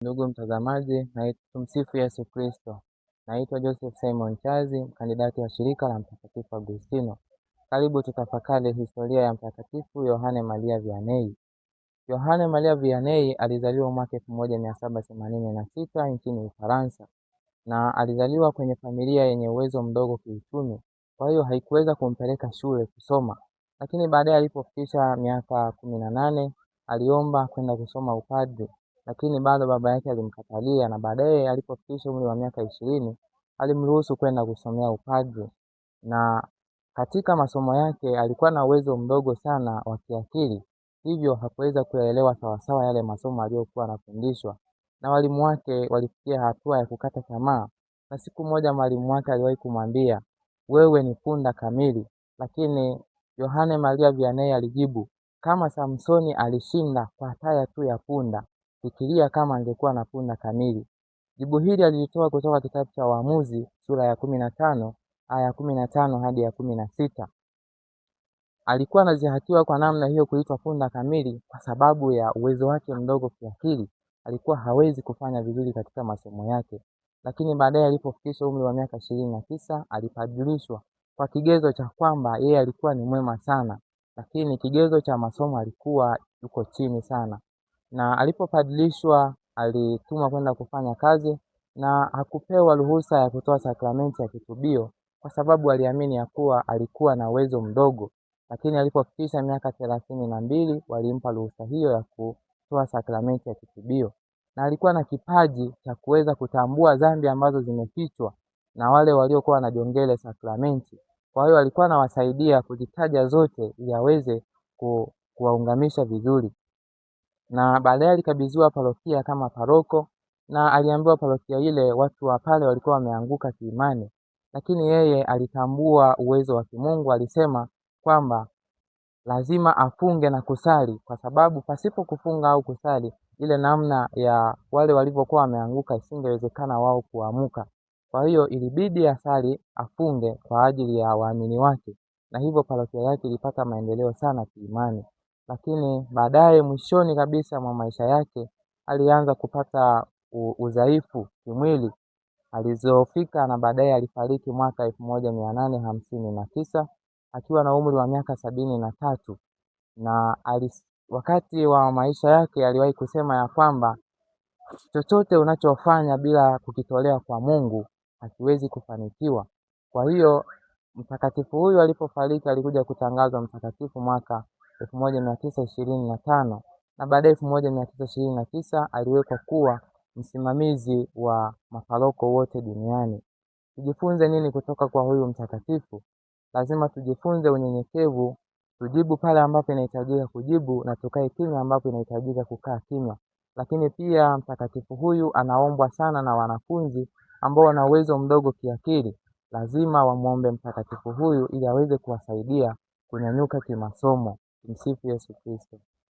Ndugu mtazamaji, tumsifu Yesu Kristo. Naitwa Joseph Simon Chazi, mkandidati wa shirika la Mtakatifu Agustino. Karibu tutafakari historia ya Mtakatifu Yohane Maria Vianney. Yohane Maria Vianney alizaliwa mwaka 1786 nchini Ufaransa na alizaliwa kwenye familia yenye uwezo mdogo kiuchumi, kwa hiyo haikuweza kumpeleka shule kusoma, lakini baadaye alipofikisha miaka 18 aliomba kwenda kusoma upadri lakini bado baba yake alimkatalia, na baadaye alipofikisha umri wa miaka 20 alimruhusu kwenda kusomea upadri. Na katika masomo yake alikuwa na uwezo mdogo sana wa kiakili, hivyo hakuweza kuyaelewa sawasawa yale masomo aliyokuwa anafundishwa, na walimu wake walifikia hatua ya kukata tamaa. Na siku moja mwalimu wake aliwahi kumwambia, wewe ni punda kamili, lakini Yohane Maria Vianney alijibu, kama Samsoni alishinda kwa taya tu ya punda, Fikiria kama angekuwa na punda kamili. Jibu hili alilitoa kutoka kitabu cha Waamuzi sura ya 15 aya ya 15 hadi ya 16. Alikuwa anazihakiwa kwa namna hiyo kuitwa punda kamili kwa sababu ya uwezo wake mdogo kiakili. Alikuwa hawezi kufanya vizuri katika masomo yake, lakini baadaye alipofikisha umri wa miaka 29 alipadilishwa kwa kigezo cha kwamba yeye alikuwa ni mwema sana, lakini kigezo cha masomo alikuwa yuko chini sana na alipopadilishwa alitumwa kwenda kufanya kazi na hakupewa ruhusa ya kutoa sakramenti ya kitubio kwa sababu aliamini ya kuwa alikuwa na uwezo mdogo, lakini alipofikisha miaka 32 walimpa ruhusa hiyo ya kutoa sakramenti ya kitubio, na alikuwa na kipaji cha kuweza kutambua dhambi ambazo zimefichwa na wale waliokuwa wanajongele sakramenti. Kwa hiyo alikuwa anawasaidia kuzitaja zote ili aweze kuwaungamisha vizuri na baadaye alikabidhiwa parokia kama paroko, na aliambiwa parokia ile watu wa pale walikuwa wameanguka kiimani, lakini yeye alitambua uwezo wa kimungu. Alisema kwamba lazima afunge na kusali, kwa sababu pasipo kufunga au kusali, ile namna ya wale walivyokuwa wameanguka isingewezekana wao kuamuka. Kwa hiyo ilibidi asali, afunge kwa ajili ya waamini wake, na hivyo parokia yake ilipata maendeleo sana kiimani. Lakini baadaye mwishoni kabisa mwa maisha yake alianza kupata udhaifu kimwili alizofika na baadaye alifariki mwaka 1859 akiwa na umri wa miaka 73 na wakati wa maisha yake aliwahi kusema ya kwamba chochote unachofanya bila kukitolea kwa Mungu hakiwezi kufanikiwa. Kwa hiyo mtakatifu huyu alipofariki alikuja kutangazwa mtakatifu mwaka 1925 na baadaye 1929 aliwekwa kuwa msimamizi wa maparoko wote duniani. Tujifunze nini kutoka kwa huyu mtakatifu? Lazima tujifunze unyenyekevu, tujibu pale ambapo inahitajika kujibu na tukae kimya ambapo inahitajika kukaa kimya. Lakini pia mtakatifu huyu anaombwa sana na wanafunzi ambao wana uwezo mdogo kiakili. Lazima wamwombe mtakatifu huyu ili aweze kuwasaidia kunyanyuka kimasomo. Tumsifu Yesu Kristo.